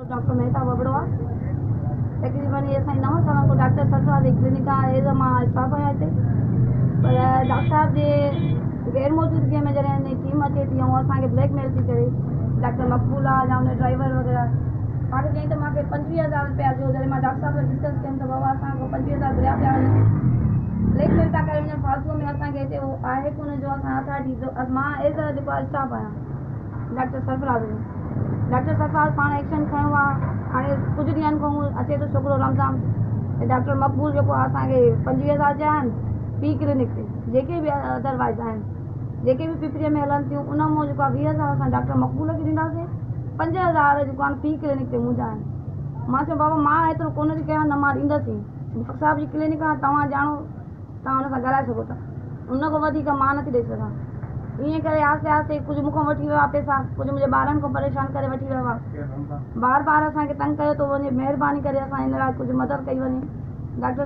Doctor Mahtab Abro آ تقريبن هي اسان جي نو سالن کان ڊاڪٽر سرفراز جي ڪلينڪ آ ايز ا مان اسٽاف آهيان هتي پر ڊاڪٽر صاحب جي غير موجودگي ۾ جڏهن هن ٽيم اچي ٿي ۽ اسان کي بليڪ ميل ٿي ڪري ڊاڪٽر مقبول آ يا ان جو ڊرائيور وغيره مان کي چيائين ته مان کي 25 هزار روپيا ڏيو جڏهن مان ڊاڪٽر صاحب سان ڊسڪس ڪيم ته بابا اسان کان 25 هزار گهريا پيا وڃن بليڪ ميل ٿا ڪري وڃن فالتو ۾ اسان کي هتي آهي ڪونه جو اسان اٿارٽي مان ايز ا جيڪو اسٽاف آهيان ڊاڪٽر سرفراز جو ڊاڪٽر سرفراز پاڻ ايڪشن کنيو آ هاڻي ڪجهه ڏينهن کان اچي ٿو ڇوڪرو رمضان ڊاڪٽر مقبول جيڪو آ اسان کي 25 هزار چيا آهن پي ڪلينڪ تي جيڪي به ادر وائز آهن جيڪي به پپريء ۾ هلن ٿيون ان مون جيڪو آ 20 هزار اسان ڊاڪٽر مقبول کي ڏينداسين 5 هزار جيڪو آهن پي ڪلينڪ تي منهنجا آهن. مان چيو بابا مان ايترو ڪونه ٿي ڪيان نه مان ڏيندس ئي. ڊاڪٽر صاحب جي ڪلينڪ آ توهان ڄاڻو توهان ان سان ڳالهائي سگهو ٿا ان کان وڌيڪ مان نٿي ڏئي سگهان. ائين ڪري آهستي آهستي ڪجهه مون کان وٺي ويو آ پئسا ڪجهه منهنجي ٻارن کان پريشان ڪري وٺي ويو آ. بار بار اسان کي تنگ ڪيو ٿو وڃي مهرباني ڪري اسان ان لاء ڪجهه مدد ڪئي وڃي ڊاڪٽر.